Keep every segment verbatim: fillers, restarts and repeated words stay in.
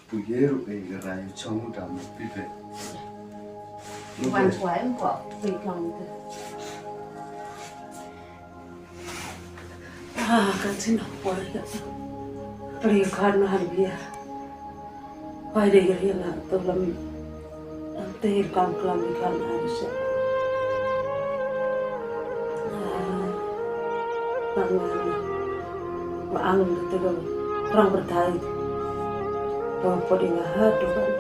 Pu ye ruh ei ga rai chong da ma pi pe. Wan kwai em ko pi kong te. Ah, kan sin kwai ya. Pri kan han bia. Wai de ga ya na to lam. Te kan klam di kan ha se. Ah, kan ma ma ang de te ga rang bertai. To podi nga ha to kan.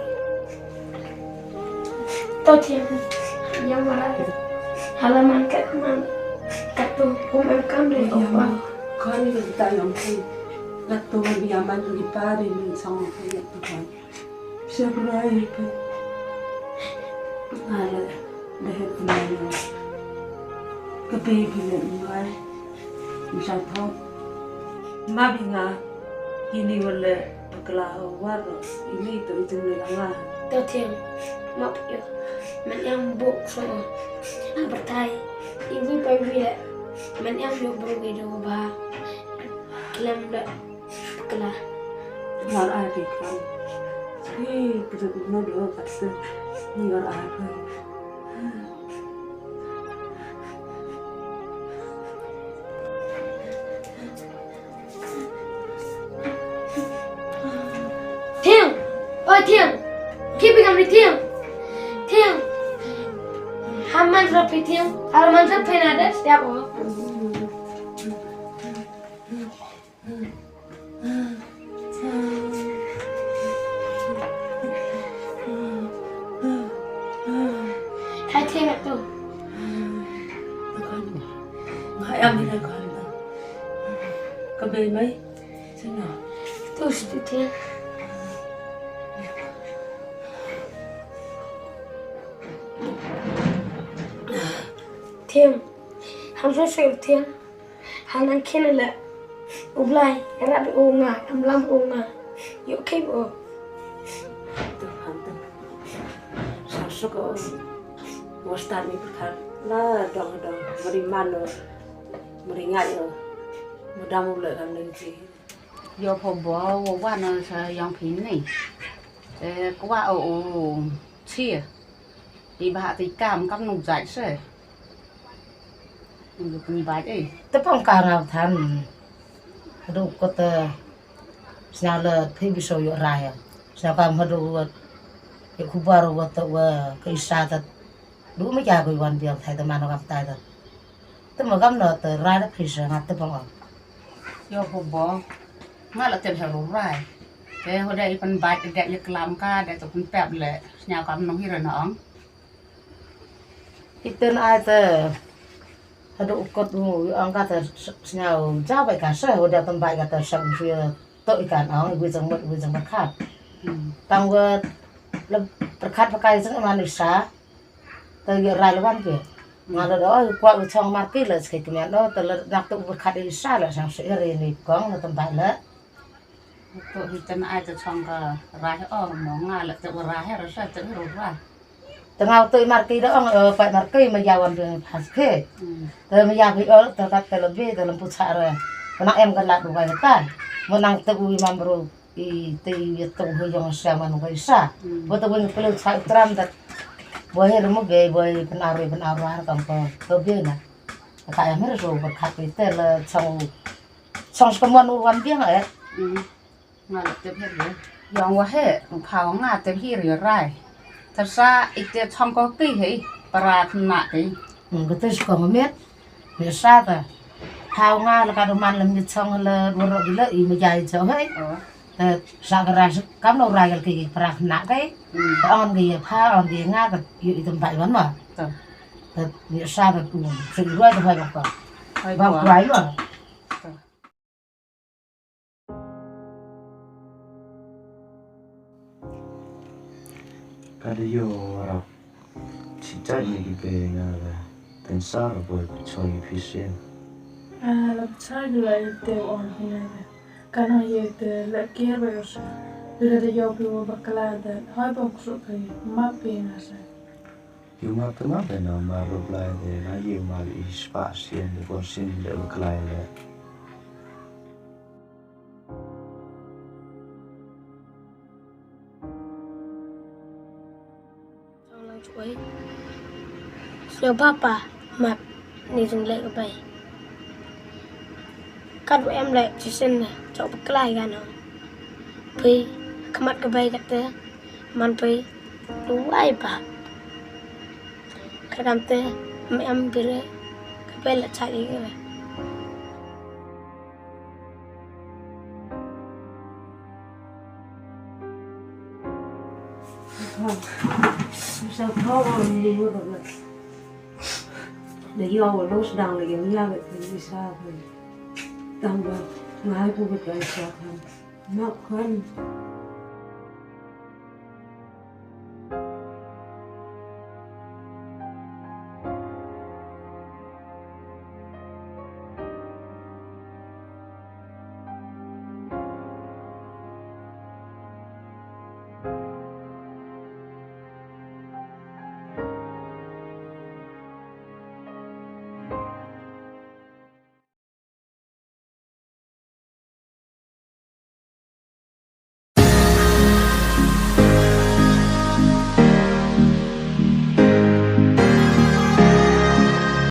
To thiang, ïa wara. Hala man kat man. Kat tu kum em kam de opa. Kan ni ta yong kum. Kat tu ïa man ni pari ni song kum ïa tu kan. Siap rai pe. Hala. Deh tu man. Ka baby le mai. Sa thok. Ma bi nga. Ini wala bakla war ini to itu ni langa. To thiang, map yo. Man yang buk so. Bertai. Iwi pai wi le. Man yang yo bru ge do ba. Klem le. Bakla. Ngar ai pi kan. Ni kudu no do kat se. Ngar ai pi. Thiang! Oi, Thiang! Keep it on the Thiang! Thiang! Haman rapi Thiang! Haman rapi nada, siap oh. Hai Thiang tu. Nga em ni kan. Ka bei mai. Sina. Tu sti Thiang. Thiang. Ham so sel Thiang. Hanang kine le. U Blai, rap u nga, am lam u nga. Yo ke bo. Tu han tu. Sa su ko. Wo sta ni pyrkhat. La dong dong. Mari mano. Mari ngai yo. Mudam u le kam ning ji. Yo pho bo, wo wa no sa yang phi ni. Eh, kwa o o. Chi. Ti ba ti kam kam nung jai se. Nung pun bai eh. Te pong ka ngau than. Hadu ko te sñiaw le phi bi so yo rai. Sñiaw kam hadu wat. Ye khubar wat te wa ka isa tat. Du me ja ko wan biang thai te mano kam tai tat. Te ma kam no te rai da phi sa ngat te pong. Yo ho bo. Nga la te hero rai. Te ho da i pan bai de ye klam ka de to pun pep le. Sñiaw kam nong hiro na ong. Iten ai te hadu ukot u ong ka te sñiaw ja bai ka se ho da pan bai ka te sa u to i kan ong i wi jang mut i wi jang mut khat. Tang wa le perkhat pakai jang man i sa. Te ïa rai lwan ke. Nga la da oi kwah u chong mar ki la ske kmen o te la nak tu u khat i sa la sang se ri ni kong na tam bai la. Tu hi ten ai te chong ka rai o mo nga la te u rai ra sa te ru ra. Te nga tu mar ki da ong o pai mar ki ma ya wan de pas ke. Te ma ya bi o te kat te la bi te lam pu cha ra. Ko nak em ka la du wai ta. Mo nang te u imam ru. I te i tong hu yong sa man ko isa. Bo to bo ni pelu sa tram dat. Bo he rumu be bo i penaru penaru har kam ko. To be na. Ka ya mer so berkat i te le chong chong sekamon u wan biang eh. Nga le te her ye. Yong wa he, phaw nga te her ye rai. Tasa i te chong ko ki he, para kna ki. Ko te sko met. Biasa ta. Phaw nga la ka du man lem ni chong la du ro bila i ma jai jo he. Te sa ka rai kam no rai gal ki prak na kai. Ka on ki pha on ki nga ka yu i tam bai wan ma. Te biasa ta tu. Sing rai ta hai bak ka. Bak rai ma. Ka da ïoh rap. Chi jait ne ki bei nga la tensar boi pynshoi phi sien. Ah, la pynshoi du la ite on hi na. Ka nang ye te la kier ba yosa. Bila da ïoh phi wa bakla da hoi bong ksuk phi map phi nga sa. Ïa ma te ma ba na ma rublai de na ïa ma i spah sien de kon sien de bakla le. Oi. Sngewbha pa, map ne jong leh ka bei. Katwa em leh chisien ne, chok bakla ïa ka nong. Phi, khmat ka bei kate, man phi, duwai pa. Ka kam te, me em bire, ka bei la chak ïa ka. Sa khaw ni ni mo ba. La ïa wa lo sdang la ïa ïa ba ni sa ba. Tang ba ngai pu ba sa khaw. Ma khan.